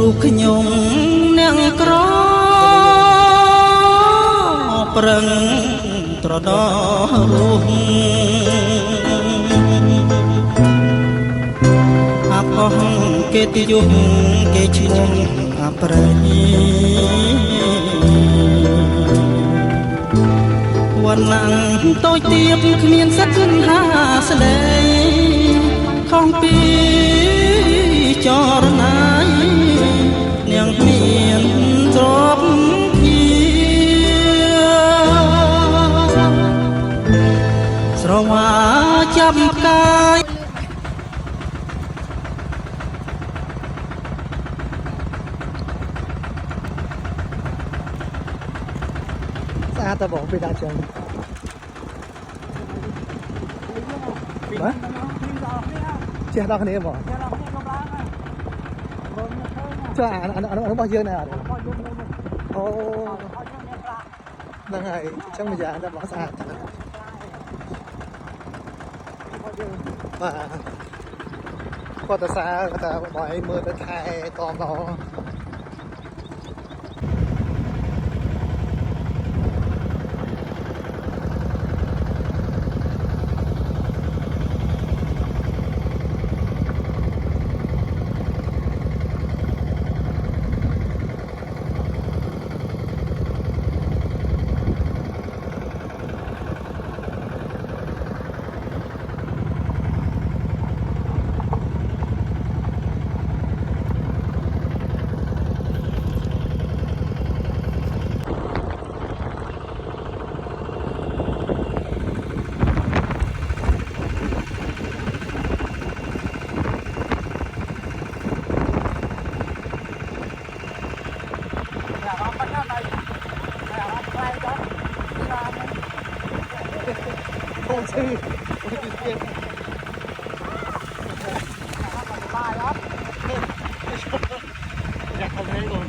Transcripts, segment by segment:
រូបខ្ញុំអ្នកក្រប្រឹងត្រដរស់អបអស់គេទយុគេឈ្មោះអប្រៃវណ្ណតូចទៀបគ្មានសិទ្ធិហាស្ដីខំពីចរណាយនាងមានទ្រព្យជាស្រវាចាប់ផ្កាយ ស្អាតតើបងពេលដាក់ចឹងបាទជះដល់គ្នាបងចាអាអាអារបស់យើងណែអត់អូហ្នឹងហើយអញ្ចឹងមួយយ៉ាងតែបងស្អាតតើបាទគាត់ទៅសារគាត់ថាបងឯងមើលទៅថែតមដល់ កូនឈឺអូយទៀតយ៉ាខំហេងកូន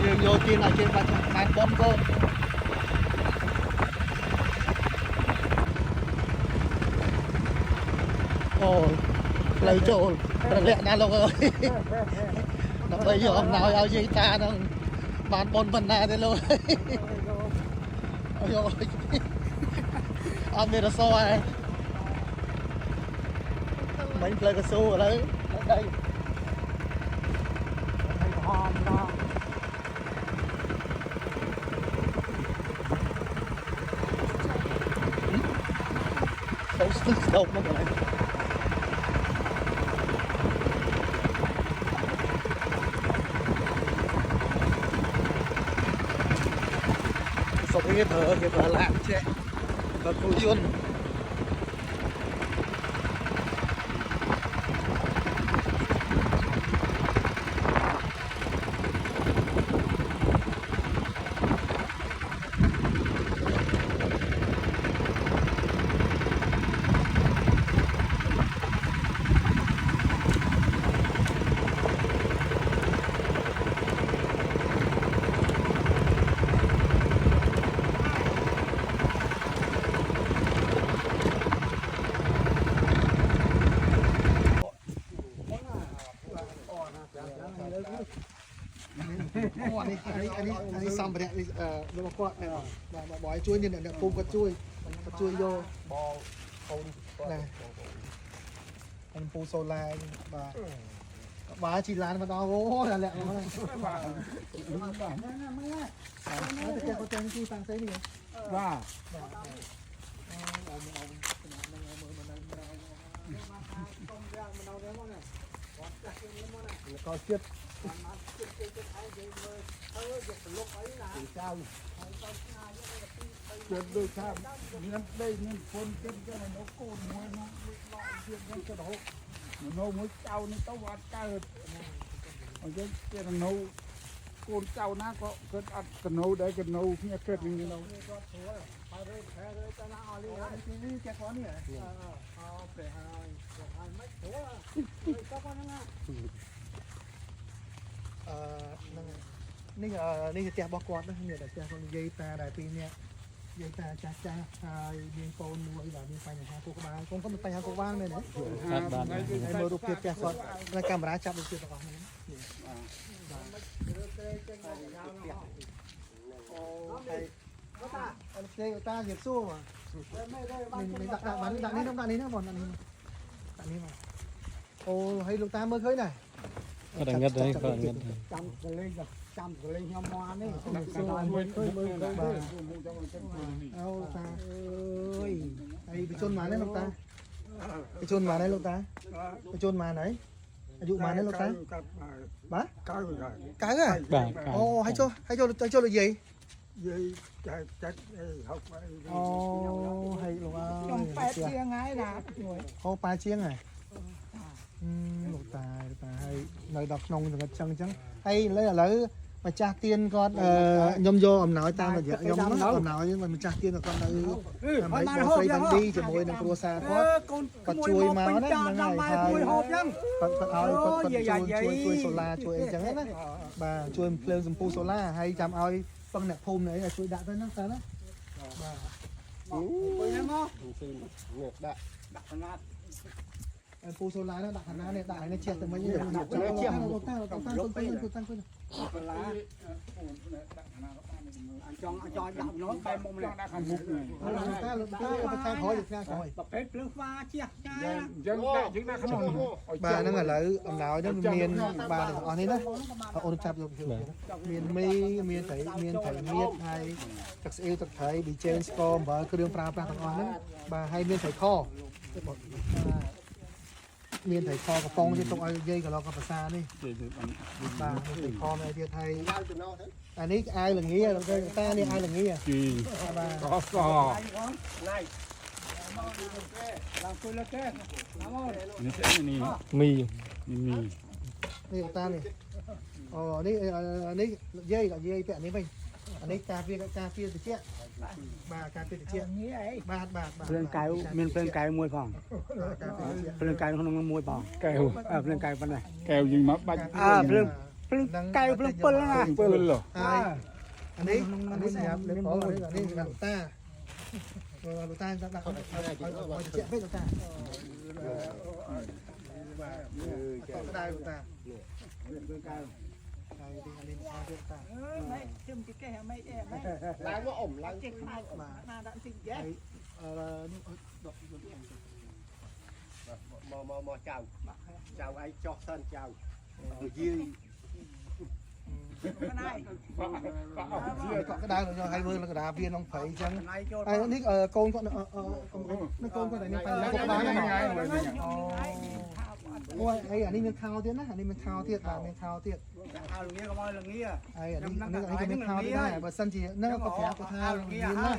យើងយកទៀនឲ្យគេបាច់បានប៉ុនកូនអូផ្លូវចូលប្រលាក់ណាស់លោកអើយដើម្បីយកអំណោយឲ្យយាយតាហ្នឹងបានប៉ុនប៉ុណ្ណាទេលោកអើយអត់មានរសអើយមិញផ្លូវកស៊ូឥឡូវដី ហមដល់ ទៅស្ទឹះស្ដោកមកកន្លែងសុំគេប្រើគេប្រើឡានចេះប្រើគោយន្ត អូអានេះអានេះអានេះអានេះសម្ភារៈនេះអឺរបស់គាត់បាទបងឲ្យជួយនេះអ្នកភូមិគាត់ជួយគាត់ជួយយក បងកូន ណាអំពូសូឡាបាទបាទជីឡានមកដល់អូដល់លាក់មក បាទបាទណាមើល បាទតែគាត់ទាំងទីតាំងស្អីនេះ បាទ អូអូអូ ក៏ចិត្តចៅចិត្តដូចថាមានដីមានពុនចិត្តចឹងនៅកូនមួយនោះទៀតហ្នឹងទៅរហូតនៅមួយចៅនេះទៅអត់កើតអញ្ចឹងគេនៅកូនចៅណាក៏គិតអត់កណៅដែរកណៅគ្នាគិតនឹងនៅ ហើយរើខែរើតាណាអលីហើយទីនេះគេគាត់នេះអោព្រះហើយហើយមិនព្រោះទៅគាត់ហ្នឹងអឺហ្នឹងនេះនេះផ្ទះរបស់គាត់នេះតែផ្ទះគាត់និយាយតាដែលពីរនាក់ យាយតាចាស់ចាស់ហើយមានកូនមួយបាទមានបញ្ហាខួរក្បាលកូនគាត់មានបញ្ហាខួរក្បាលមែនទេ បាទបាទ ហើយមើលរូបភាពផ្ទះគាត់នៅកាមេរ៉ាចាប់រូបភាពទាំងអស់នេះបាទហើយអរគុណតាជំរាបសួរបាទនេះដាក់ដាក់បានដាក់នេះដាក់នេះណាបងដាក់នេះដាក់នេះមកអូហើយលោកតាមើលឃើញដែរ គាត់ងឹតហើយគាត់ងឹត ចាំសលេងចាំសលេងខ្ញុំមកនេះ សួរមើលឃើញមើលឃើញបាទ មុខចាំទៅនេះ អូតាអើយហើយបញ្ជនមកនេះលោកតាបញ្ជនមកនេះលោកតាបញ្ជនមកនេះអាយុមកនេះលោកតាបាទ កៅ កៅហ៎ បាទ អូហើយចុះហើយចុះចូលលោកយាយ យាយចែកចាច់អីហុកអី អូហើយលោកអើយ ខ្ញុំប៉ែតជាងហើយណាជួយ អូប៉ែជាងហ៎លោកតាលោកតាហើយនៅដល់ក្នុងចង្អិតចឹងចឹងហើយឥឡូវម្ចាស់ទៀនគាត់ខ្ញុំយកអំណោយតាមរយៈខ្ញុំអំណោយម្ចាស់ទៀនគាត់នៅដើម្បីបងស្រីវ៉ាន់ឌីជាមួយនឹងគ្រួសារគាត់ កូន គាត់ជួយមកណាហ្នឹងហើយ មួយហូបចឹង គាត់គាត់ឲ្យគាត់គាត់ជួយជួយជួយសូឡាជួយអីចឹងណាបាទជួយភ្លើងសម្ពុះសូឡាហើយចាំឲ្យពឹងអ្នកភូមិនេះឲ្យជួយដាក់ទៅណាតាណាបាទ ពេលហ្នឹងមក ដាក់ដាក់កណាត់ ឲ្យពូសូឡានោះដាក់ខាងណានេះដាក់ឲ្យនេះជះទៅវិញដាក់ជះលោកតាលោកតាតាអង្គុយអង្គុយអង្គុយ បន្លា ដាក់កណាត់បាន អញ្ចង់អញ្ចង់ដាក់នោះបែរមុំនេះ ដាក់ខាងមុខនេះ លោកតាលោកតាលោកតាក្រោយថ្ងៃក្រោយ ប្រភេទភ្លើងស្វាជះចាយ អញ្ចឹងដាក់យើងដាក់ក្នុង បាទហ្នឹងឥឡូវអំណោយហ្នឹងមានបាទទាំងអស់នេះណាអូនចាប់យកមានមីមានត្រីមានត្រីមៀតហើយទឹកស្អ៊ីវទឹកត្រីប៊ីចេងស្ករអំបិលគ្រឿងប្រើប្រាស់ទាំងអស់ហ្នឹងបាទហើយមានត្រីខមានត្រីខកំប៉ុងទៀតទុកឲ្យយាយកន្លងកភាសានេះបាទមានត្រីខមានអីទៀតហើយអានេះអាវល្ងាលោកតានេះអាវល្ងា ជី បាទ កស ណៃឡើងគួយលើគេណាមក នេះនេះ មី នេះមី នេះលោកតានេះអូនេះនេះយាយយាយពាក់នេះវិញអានេះការពារការពារតិចបាទការពារតិច ងាយអី បាទបាទបាទ ភ្លើងកៅមានភ្លើងកៅមួយផង ការពារតិច ភ្លើងកៅក្នុងមួយផង កែវ ភ្លើងកៅប៉ុណ្ណេះ កែវយើងមកបាច់ ភ្លើងភ្លើងកៅភ្លើងពិលណា ពិល ហើយអានេះអានេះសម្រាប់លើកផងអានេះសម្រាប់លោកតាលោកតាដាក់ឲ្យតិចពេកលោកតាបាទតក្តៅលោកតា ភ្លើងកៅ ហើយនេះអានេះមកទៀតតា មិនជឹមទីកេះមិនអីមិន ឡើងមកអ៊ំឡើង ចេះខ្លាចណាដាក់តិចយ៉េ ហើយអឺនោះដក មកមកមកចៅចៅឯងចោះសិនចៅយាយ ណៃ កក់ក្ដៅយកឲ្យមើលកដាវាក្នុងព្រៃអញ្ចឹង ណៃចូល ហើយនេះកូនគាត់នេះកូនគាត់នេះបញ្ហាគាត់បានណាអូយហើយអានេះមានខោទៀតណាអានេះមានខោទៀតបាទមានខោទៀត អាល្ងាកុំឲ្យល្ងា ហើយអានេះនេះក៏មានខោទៀតដែរបើសិនជាហ្នឹងក៏ប្រាប់គាត់ថាល្ងាណា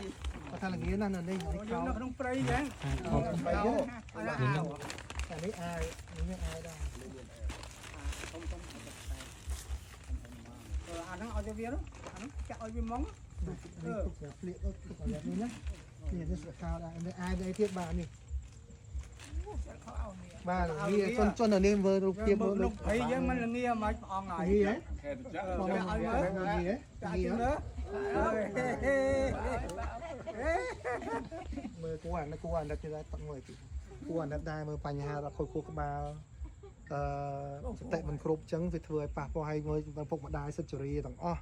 គាត់ថាល្ងាណានៅនេះនេះខោ យើងនៅក្នុងព្រៃចឹង ខោក្នុងព្រៃចឹង អាវ អានេះអាយនេះមានអាយដែរ អាហ្នឹងឲ្យទៅវានោះអាហ្នឹងចាក់ឲ្យវាហ្មង នេះទុកសម្រាប់ភ្លៀកទុកសម្រាប់នេះណានេះនេះខោដែរនេះអាយអីទៀតបាទនេះបាទវាជន់ជន់នៅនេះមើលរូបភាពមើល ក្នុងព្រៃយើងមិនល្ងាមិនព្រះអង្គហើយ នេះហ៎ ខេតចាក់ មកឲ្យមើលនេះហ៎ ចាក់ នេះ ជឿ មើលគួរអានេះគួរអានេះទៀតទឹកមើលទីគួរអានេះដែរមើលបញ្ហាដល់ខូចខួរក្បាលអឺសតិមិនគ្រប់ចឹងវាធ្វើឲ្យប៉ះពាល់ឲ្យមើលពុកម្ដាយសិទ្ធជរាទាំងអស់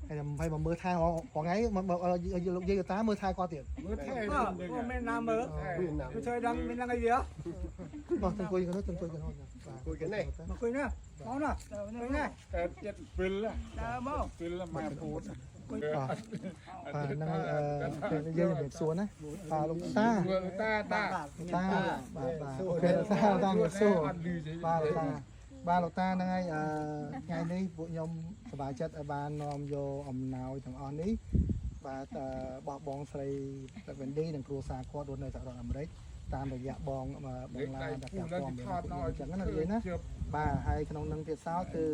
ហើយហើយមកមើលថែរាល់ថ្ងៃលោកយាយតាមើលថែគាត់ទៀត មើលថែ មានណាមើលវាជួយដឹងមានដឹងអីវា មកទៅអង្គុយគាត់ទៅអង្គុយគាត់បាទ គួយกันនេះ មកគួយណាមកណាគួយណា តែចិត្តពិល ដើរមក ពិលមកពូត បាទហ្នឹងហើយអឺយើងជំរាបសួរណាបាទលោកតា តាតា តាបាទបាទអូខេតាតាជំរាបសួរ អត់លឺទេ បាទលោកតាបាទលោកតាហ្នឹងហើយអឺថ្ងៃនេះពួកខ្ញុំសប្បាយចិត្តឲ្យបាននាំយកអំណោយទាំងអស់នេះបាទអឺបោះបងស្រីវិនឌីនិងគ្រួសារគាត់រស់នៅសហរដ្ឋអាមេរិកតាមរយៈបងបងឡានតែពាក់ព័ន្ធមួយពួកខ្ញុំអញ្ចឹងណានិយាយណាបាទហើយក្នុងនឹងទៀតសោតគឺ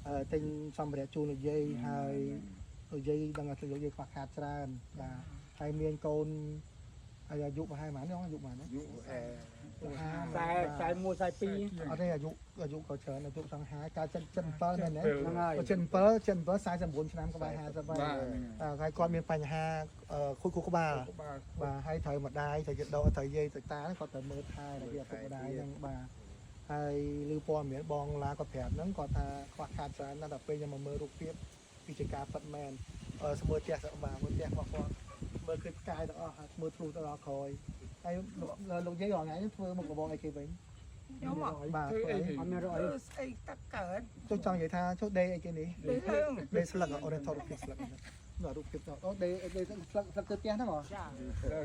អឺទិញសម្ភារៈជូនលោកយាយហើយលោកយាយដឹងថាលោកយាយខ្វះខាតច្រើនបាទហើយមានកូនហើយអាយុប្រហែលប៉ុន្មានអាយុប៉ុន្មាន យុអែ 40 41 42 អត់ទេអាយុអាយុក៏ច្រើនអាយុសង្ហាកាល77មែនទេ ហ្នឹងហើយ 77 77 49ឆ្នាំក្បែរ50ហើយហើយគាត់មានបញ្ហាខូចខួរក្បាលបាទហើយត្រូវម្ដាយត្រូវយដកត្រូវយាយត្រូវតាគាត់ត្រូវមើលថែរយៈពុកម្ដាយហ្នឹងបាទហើយឮព័ត៌មានបងឡាគាត់ប្រាប់ហ្នឹងគាត់ថាខ្វះខាតច្រើនណាស់ដល់ពេលខ្ញុំមកមើលរូបភាពគឺជាការពិតមែនស្មើផ្ទះបាទមើលផ្ទះរបស់គាត់មើលឃើញផ្កាយទាំងអស់ហើយមើលធ្លុះទៅដល់ក្រោយហើយលោកយាយរាល់ថ្ងៃធ្វើមុខរបរអីគេវិញ ខ្ញុំមក បាទធ្វើអី អត់មានរកអី ស្អីទឹកកើត ចុះចង់និយាយថាចុះដេអីគេនេះ ដេរឿង ដេស្លឹកអូនថតរូបភាពស្លឹកហ្នឹងរូបភាពអូដេដេស្លឹកស្លឹកទៅផ្ទះហ្នឹងហ៎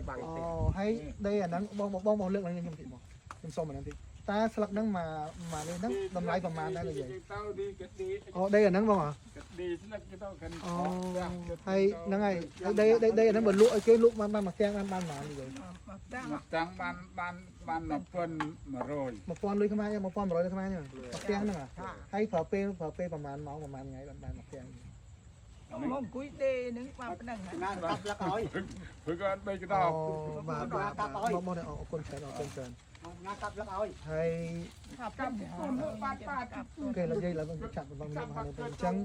បាំង អូ ទេ ហើយដេអាហ្នឹងបងបងបងលើកឡើងខ្ញុំតិចមកខ្ញុំសុំអាហ្នឹងតិចតើស្លឹកហ្នឹងមកមកនេះហ្នឹងតម្លៃប្រហែលដែរលោកយាយ ទៅនេះក៏ដេ អូដេអាហ្នឹងបងហ៎ ក៏ដេស្លឹកទៅកាន់ អូហើយហ្នឹងហើយដេដេដេអាហ្នឹងបើលក់ឲ្យគេលក់បានបានមួយទាំងបានបានប៉ុន្មាននិយាយ មកតាំង មកតាំងបានបានបាន1100 1000លុយខ្មែរ1100លុយខ្មែរហ្នឹងមួយទាំងហ្នឹងហើយប្រើពេលប្រើពេលប្រហែលម៉ោងប្រហែលថ្ងៃបានបានមួយទាំង មកអង្គុយដេនឹងបានប៉ុណ្ណឹង ណាកាប់លឹកឲ្យ ព្រោះគាត់បីកដោ បាទបាទបងបងអរគុណច្រើនអរគុណច្រើន ណាកាប់លឹកឲ្យ ហើយ ថាកាប់គុំបាត់បាត់ គេលោកយាយឡើងចាប់បងខ្ញុំហើយអញ្ចឹង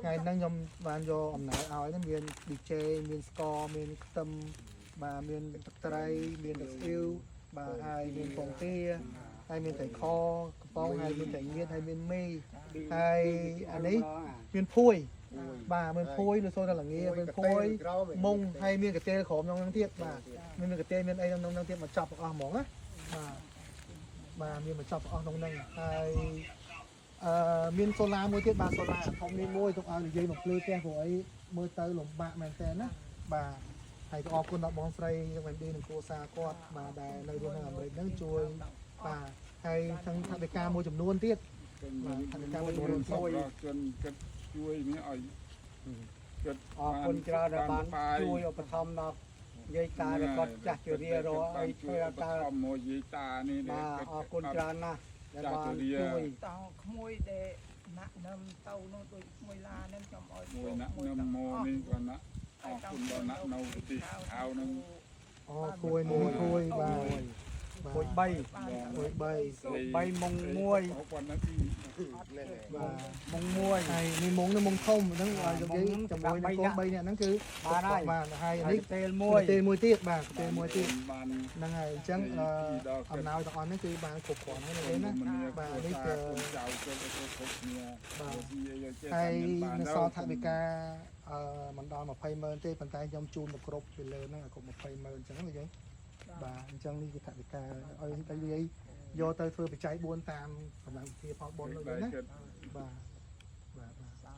ថ្ងៃហ្នឹងខ្ញុំបានយកអំណោយឲ្យហ្នឹងមាន DJ មានស្ករមានខ្ទឹមបាទមានទឹកត្រីមានទឹកស្អ៊ីវបាទហើយមានពងទាហើយមានត្រីខកំប៉ុងហើយមានត្រីងៀតហើយមានមីហើយអានេះមានភួយបាទមានភួយឬសូត្រដល់ល្ងាមានភួយមុងហើយមានកន្ទេលក្រោមក្នុងហ្នឹងទៀតបាទមានកន្ទេលមានអីក្នុងហ្នឹងទៀតមកចាប់ទាំងអស់ហ្មងណាបាទបាទមានមកចាប់ទាំងអស់ក្នុងហ្នឹងហើយអឺមានសូឡាមួយទៀតបាទសូឡាធំនេះមួយទុកឲ្យនិយាយមកភ្លឺផ្ទះព្រោះអីមើលទៅលំបាកមែនតើណាបាទហើយក៏អរគុណដល់បងស្រីវ៉ែនឌីនិងគ្រួសារគាត់បាទដែលនៅរស់នៅអាមេរិកហ្នឹងជួយបាទហើយទាំងថវិកាមួយចំនួនទៀតបាទថវិកាមួយចំនួន ជួយជនគិតជួយនេះឲ្យគិត អរគុណច្រើនដែលបានជួយឧបត្ថម្ភដល់យាយតាដែលគាត់ចាស់ជរារកអីធ្វើឲ្យតា មកយាយតានេះ បាទអរគុណច្រើនណាស់ដែលបានជួយ តក្មួយដែលណាក់នឹមទៅនោះដូចក្មួយឡានឹងខ្ញុំឲ្យ មួយណាក់នឹមមកនេះក៏ណាក់អរគុណដល់ណាក់នៅប្រទេសហៅនឹង អូគួយមួយគួយបាទ គួយ3 គួយ3 3មុង1 ប៉ុណ្ណឹងទី បាទ មុង1 ហើយនេះមុងនេះមុងធំហ្នឹងឲ្យនិយាយជាមួយនឹងកូន3នាក់ហ្នឹងគឺ បានហើយ បាទហើយ នេះ នេះ ទេលមួយ ទេមួយទៀតបាទទេមួយទៀត បាន ហ្នឹងហើយអញ្ចឹងអំណោយទាំងអស់នេះគឺបានគ្រប់គ្រាន់ហើយណា បាទនេះគឺចៅជិតគ្រប់គ្រប់គ្នា បាទហើយនៅសល់ថវិកាអឺមិនដល់20ម៉ឺនទេប៉ុន្តែខ្ញុំជូនមកគ្រប់ពីលើហ្នឹងឲ្យគ្រប់20ម៉ឺនអញ្ចឹងណាយាយបាទអញ្ចឹងនេះគឺថវិកាឲ្យទៅយាយយកទៅធ្វើបច្ច័យ4តាមកម្លាំងវិធីផលបុណ្យនោះណាបាទបាទបាទ សា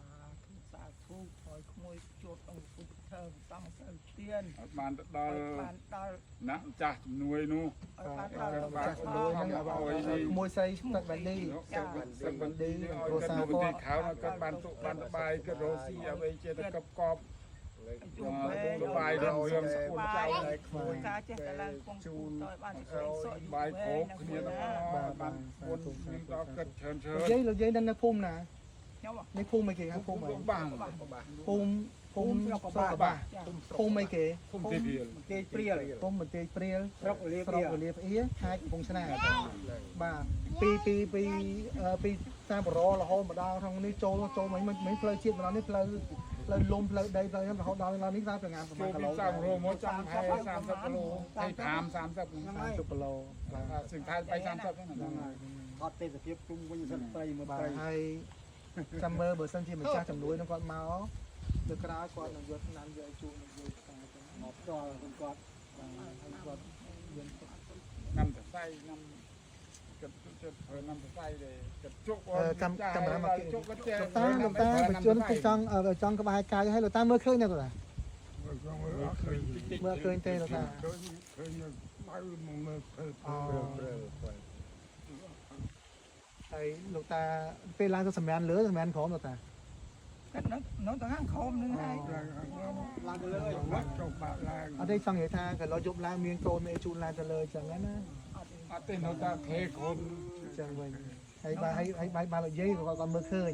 ធុសាធុឲ្យក្មួយជួបអង្គពុទ្ធធម៌សង្ឃសិលទាន ឲ្យបានទៅដល់ បានដល់ ណាក់ម្ចាស់ជំនួយនោះ ឲ្យបានដល់ ម្ចាស់ជំនួយហ្នឹងឲ្យក្មួយស្រីទឹកវ៉ាន់ឌី សឹកបណ្ឌីឲ្យគាត់នៅប្រទេសខៅគាត់បានទុកបានសបាយគាត់រស់ស៊ីអ្វីជាទៅកប់កប់ ជួបវែង សបាយដល់រឿងស្គូលចៅ តែក្មួយ ការចេះតែឡើងគង់ជូនឲ្យបានសេចក្តីសុខយូរ បាយ វែង គ្រប់គ្នាទាំងអស់បានពុននឹងដល់គិតច្រើនច្រើន លោកយាយលោកយាយនៅភូមិណា ខ្ញុំ នេះភូមិអីគេហៅភូមិអី បាំង ភូមិភូមិស្រុកកបាភូមិអីគេ ភូមិទីរៀល គេព្រាល ភូមិបន្ទាយព្រាល ស្រុកលា ស្រុកវលាផ្អៀខេត្តកំពង់ឆ្នាំងបាទពីពីពីពីតាមបររហូតមកដល់ក្នុងនេះចូលចូលមិញមិញផ្លូវជាតិមកដល់នេះផ្លូវផ្លូវលំផ្លូវដីផ្លូវហ្នឹងរហូតដល់នេះតាមប្រងានប្រ ចូល មាណគីឡូ ពីសាមរមកចាំហែ30គីឡូ25 30 30គីឡូបាទ សិង្ហែไป30ហ្នឹង ហ្នឹង អត់ទេសភាពជុំវិញសិនត្រីមួយ បាទ ត្រី ហើយចាំមើលបើសិនជាម្ចាស់ជំនួយនឹងគាត់មកលើក្រោយគាត់នឹងយកថ្នាំយកឲ្យជូននឹងយកផ្សាយទៅ មកផ្ទាល់ខ្លួនគាត់ បាទហើយគាត់មាន ញ៉ាំសរសៃញ៉ាំគិតចិត្តធ្វើញ៉ាំសរសៃដែរគិតជុក កម្មកាមេរ៉ាមក ជុកគាត់ចេះ លោកតាលោកតាបញ្ជនគឺចង់ចង់ក្បែរកាយឲ្យលោកតាមើលឃើញទេលោកតាមើលឃើញទេលោកតា ឃើញឃើញបើមកមើលព្រឺ អូហើយលោកតាពេលឡើងទៅសម្រានលើសម្រានក្រោមលោកតា គាត់នៅនៅទៅខាងក្រោមនឹងហើយ ឡើងទៅលើ ចុកបាក់ឡើង អត់ទេចង់និយាយថាក៏លោយប់ឡើងមានកូនមានជូនឡើងទៅលើចឹងណា អត់ទេនៅតាខេក្រុម ចឹងវិញហើយបាទហើយហើយបាទលោកយាយក៏គាត់មើលឃើញ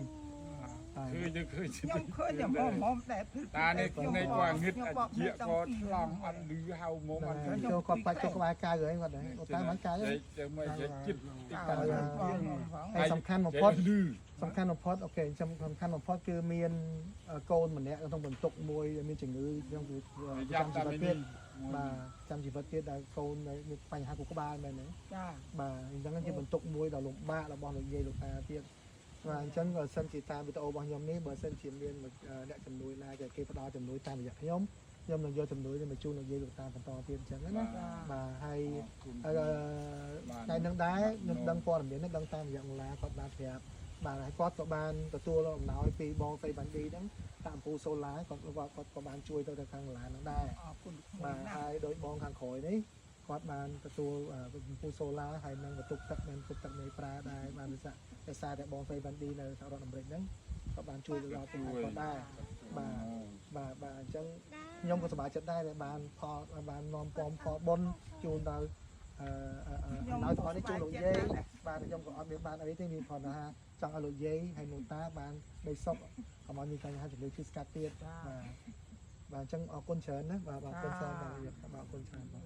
ឃើញទៅឃើញ ខ្ញុំឃើញតែហមហមដែរ តានេះនេះគាត់ងឹតអាជាក៏ឆ្លងអត់លឺហៅមកអត់លឺ ចូលគាត់បាច់ចូលក្បែរកៅហ្នឹងគាត់ដែរគាត់តាមបានកៅ ទៅមកចិត្ត ហើយសំខាន់បំផុតសំខាន់បំផុតអូខេខ្ញុំសំខាន់បំផុតគឺមានកូនម្នាក់ក្នុងបន្ទុកមួយមានជំងឺក្នុងចាំជីវិតទៀតបាទចាំជីវិតទៀតដែលកូនមានបញ្ហាខួរក្បាលមែនទេ ចា បាទអញ្ចឹងជាបន្ទុកមួយដ៏លំបាករបស់លោកយាយលោកតាទៀតបាទអញ្ចឹងបើសិនជាតាមវីដេអូរបស់ខ្ញុំនេះបើសិនជាមានអ្នកជំនួយណាគេផ្ដល់ជំនួយតាមរយៈខ្ញុំខ្ញុំនឹងយកជំនួយនេះមកជូនលោកយាយលោកតាបន្តទៀតអញ្ចឹងណាបាទហើយថ្ងៃនឹងដែរខ្ញុំដឹងព័ត៌មាននេះដឹងតាមរយៈមូឡាគាត់បានប្រាប់បាទហើយគាត់ក៏បានទទួលអំណោយពីបងស្រីបាន់ឌីហ្នឹងតាមអំពូសូឡាគាត់គាត់ក៏បានជួយទៅខាងឡានហ្នឹងដែរ អរគុណ បាទហើយដោយបងខាងក្រោយនេះគាត់បានទទួលអំពូសូឡាហើយនឹងបន្ទប់ទឹកមានបន្ទប់ទឹកនៃប្រាដែរបានវិសាដោយសារតែបងស្រីបាន់ឌីនៅសហរដ្ឋអាមេរិកហ្នឹងក៏បានជួយទៅដល់ពួកគាត់ដែរបាទបាទបាទអញ្ចឹងខ្ញុំក៏សប្បាយចិត្តដែរដែលបានផលបាននាំពំផលបុណ្យជូនដល់អំណោយទាំងអស់នេះជូនលោកយាយបាទខ្ញុំក៏អត់មានបានអីទេមានគ្រាន់តែថាចង់ឲ្យលោកយាយហើយលោកតាបានដីសុខកុំឲ្យមានបញ្ហាជំងឺឈឺស្កាត់ទៀតបាទបាទអញ្ចឹងអរគុណច្រើនណាបាទអរគុណច្រើនបាទអរគុណច្រើនបាទ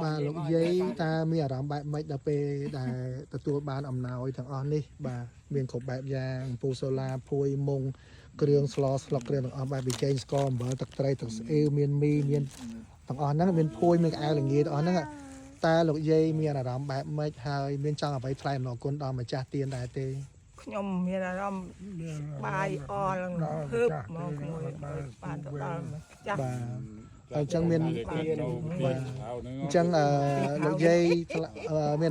បាទលោកយាយតើមានអារម្មណ៍បែបម៉េចដល់ពេលដែលទទួលបានអំណោយទាំងអស់នេះបាទមានគ្រប់បែបយ៉ាងអំពូលសូឡាភួយមុងគ្រឿងស្លស្លឹកគ្រឿងទាំងអស់បែបប៊ីចេងស្ករអំបិលទឹកត្រីទឹកស្អ៊ីវមានមីមានទាំងអស់ហ្នឹងមានភួយមានកៅអៅល្ងាទាំងអស់ហ្នឹងតើលោកយាយមានអារម្មណ៍បែបម៉េចហើយមានចង់អ្វីថ្លែងអំណរគុណដល់ម្ចាស់ទានដែរទេ ខ្ញុំមានអារម្មណ៍បាយអល់ភើបមកមួយបានទៅដល់ចាស់ បាទអញ្ចឹងមាន បាទ អញ្ចឹងលោកយាយមាន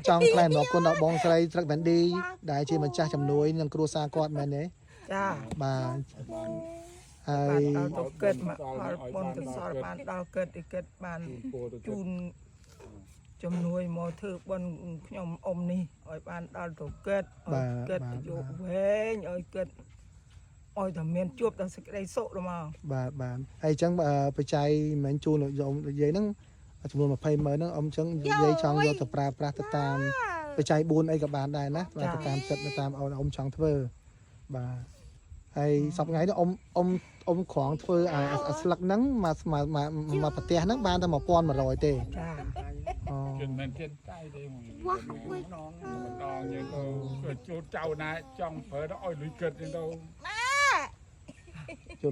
ចង់ថ្លែងអំណរគុណដល់បងស្រីត្រឹកវ៉ាន់ឌីដែលជាម្ចាស់ជំនួយនិងគ្រួសារគាត់មែនទេ ចា បាទហើយ បានដល់ទៅគិតមកផលបុណ្យកុសលបានដល់គិតឯគិតបានជូនជំនួយមកធ្វើបុណ្យខ្ញុំអ៊ំនេះឲ្យបានដល់ទៅគិតឲ្យគិតអាយុវែងឲ្យគិតឲ្យតែមានជួបដល់សេចក្តីសុខដល់មក បាទបាទហើយអញ្ចឹងបច្ច័យមិនជូនលោកយាយហ្នឹងចំនួន20ម៉ឺនហ្នឹងអ៊ំអញ្ចឹងយាយចង់យកទៅប្រើប្រាស់ទៅតាមបច្ច័យ4អីក៏បានដែរណាបាទទៅតាមចិត្តទៅតាមអ៊ំចង់ធ្វើបាទហើយសប្តាហ៍ថ្ងៃនេះអ៊ំអ៊ំអ៊ំក្រងធ្វើអាស្លឹកហ្នឹងមកមកប្រទេសហ្នឹងបានតែ1100ទេ ចា អូ ជិនមិនជិនតៃទេវ៉ាម្ដងម្ដងយើងទៅជួចៅណាចង់ប្រើទៅឲ្យលុយគិតទៅ យ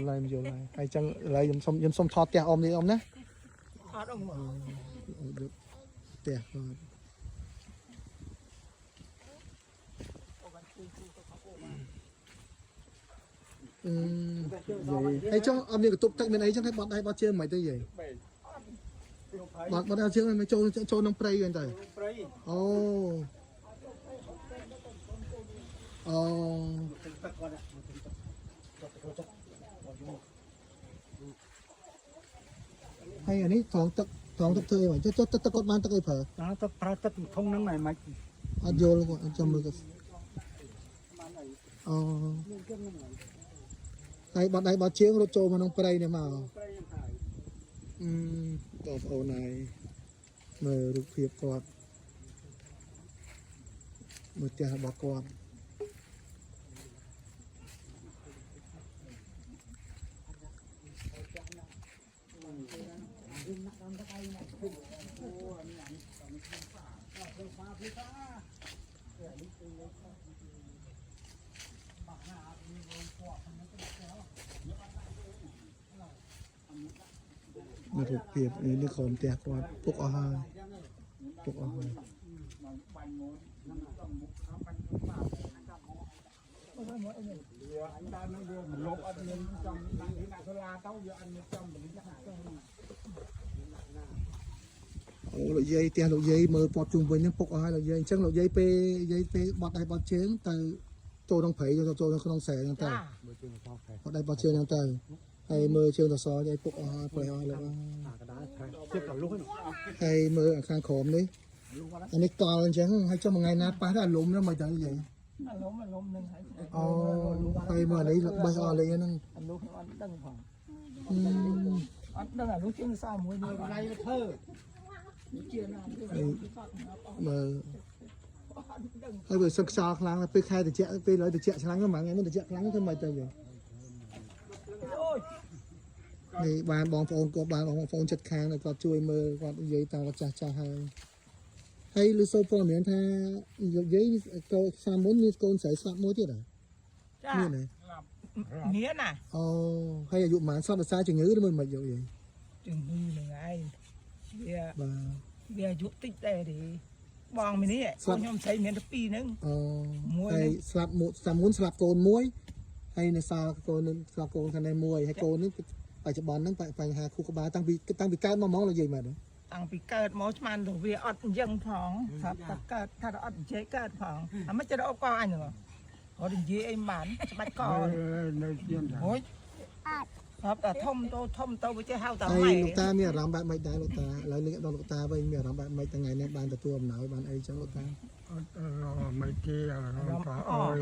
ល់ហើយយល់ហើយហើយអញ្ចឹងឥឡូវខ្ញុំសុំថតផ្ទះអ៊ំនេះអ៊ំណា អត់អ៊ំ ផ្ទះគាត់ហើយចុះអត់មានបន្ទប់ទឹកមានអីចឹងហើយបត់ដៃបត់ជើងមិនទៅយាយបត់បត់ដៃជើងមិនចូលចូលក្នុងព្រៃវិញទៅ ព្រៃ អូអូ ទឹកគាត់ទឹក ហើយអានេះត្រង់ទឹកត្រង់ទឹកធ្វើអីមកចុះទឹកទឹកគាត់បានទឹកអីប្រើ ទឹកប្រើទឹកធុងហ្នឹងមិន អត់យល់គាត់ចាំមើលគាត់អូហើយបត់ដៃបត់ជើងរត់ចូលមកក្នុងព្រៃនេះមកអឺបងប្អូនហើយមើលរូបភាពគាត់មើលផ្ទះរបស់គាត់មើលរូបភាពនេះនេះក្រុមផ្ទះគាត់ពុកអស់ហើយពុកអស់ហើយ វាអញដើរនឹងវាមលុបអត់មានចង់ដាក់នេះដាក់សូឡាទៅវាអត់មានចំបលិច អូលោកយាយផ្ទះលោកយាយមើលព័ទ្ធជុំវិញហ្នឹងពុកអស់ហើយលោកយាយអញ្ចឹងលោកយាយពេលយាយពេលបត់ដៃបត់ជើងទៅចូលក្នុងព្រៃចូលចូលក្នុងស្រែហ្នឹងទៅបត់ដៃបត់ជើងហ្នឹងទៅហើយមើលជើងសសរយាយពុកអស់ហើយព្រៃអស់លោក អាកដាលប្រេះជិបដល់លុះហ្នឹង ហើយមើលខាងក្រោមនេះអានេះកល់អញ្ចឹងហើយចុះមួយថ្ងៃណាប៉ះទៅអាលុំហ្នឹងមិនទៅយាយ អាលំអាលំនឹងហើយ អូហើយមើលអានេះបេះអស់លេងហ្នឹង អាលុះខ្ញុំអត់ដឹងផងអត់ដឹងអាលុះជាងសោមួយមើល ណៃធ្វើ ជាណា មើល ត់ដឹង ហើយបើសឹកខ្យល់ខ្លាំងណាស់ពេលខែត្រជាក់ពេលឡើយត្រជាក់ខ្លាំងហ្នឹងមួយថ្ងៃមុនត្រជាក់ខ្លាំងធ្វើម៉េចទៅយើង អូយ នេះបានបងប្អូនគាត់បានបងប្អូនចិត្តខាងគាត់ជួយមើលគាត់និយាយតាមគាត់ចាស់ចាស់ហើយហើយឮសូរព័ត៌មានថានិយាយកូនសាមុនមានកូនស្រីស្លាប់មួយទៀតហ៎ ចា មានទេ មានណា អូហើយអាយុប៉ុន្មានស្លាប់ដោយសារជំងឺឬមួយមិនយកយាយ ជំងឺហ្នឹងឯងវា បាទ វាអាយុតិចដែរទេបងមីនេះ ស្លាប់ ខ្ញុំស្រីមានតែពីរហ្នឹង អូ មួយ ហើយស្លាប់មួយសាមុនស្លាប់កូនមួយហើយនៅសល់កូននឹងស្លាប់កូនខាងនេះមួយហើយកូននេះបច្ចុប្បន្នហ្នឹងបញ្ហាខួរក្បាលតាំងពីតាំងពីកើតមកហ្មងលោកយាយមែនទេ តាំងពីកើតមកស្មានទៅវាអត់អញ្ចឹងផងស្រាប់តែកើតថាអត់និយាយកើតផងអាមិនចេះដល់អបកអញហ្នឹងអត់និយាយអីមិនបានច្បាច់ក នៅជាង ហូចស្រាប់តែធំទៅធំទៅវាចេះហៅតែ ហើយ ម៉ែ លោកតាមានអារម្មណ៍បែបម៉េចដែរលោកតាឥឡូវនេះដល់លោកតាវិញមានអារម្មណ៍បែបម៉េចថ្ងៃនេះបានទទួលអំណោយបានអីចឹងលោកតា អត់រកមិនទេអារម្មណ៍ថាអើយ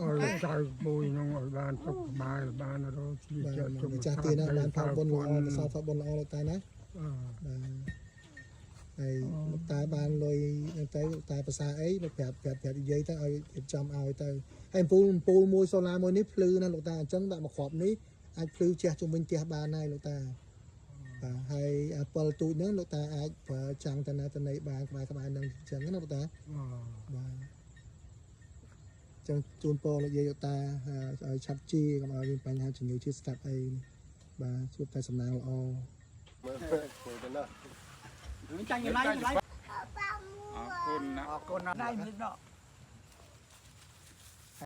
អើយចៅមួយនោះឲ្យបានសុខសប្បាយបានរកជី បាទ ចិត្តជុំ ម្ចាស់ទានណាបានផលបុណ្យល្អកសលផលបុណ្យល្អលោកតាណាបាទហើយលោកតាបានលុយហ្នឹងទៅលោកតាប្រសាអីលោកប្រាប់ប្រាប់ប្រាប់និយាយទៅឲ្យរៀបចំឲ្យទៅហើយអំពូលអំពូលមួយសូឡាមួយនេះភ្លឺណាស់លោកតាអញ្ចឹងដាក់មកគ្រាប់នេះអាចភ្លឺជះជុំវិញផ្ទះបានហើយលោកតាបាទហើយអាពិលទូចហ្នឹងលោកតាអាចប្រើចាំងតាណាតនីបានក្បែរក្បែរហ្នឹងអញ្ចឹងណាលោកតា បាទចឹងជូនពរលោកយាយលោកតាឲ្យឆាប់ជាកុំឲ្យមានបញ្ហាជំងឺឈឺស្កាត់អីបាទជួបតែសំណាងល្អ មើលធ្វើទៅណា ចាញ់ឡៃឡៃ អរគុណណា អរគុណណាស់ ដៃមានដក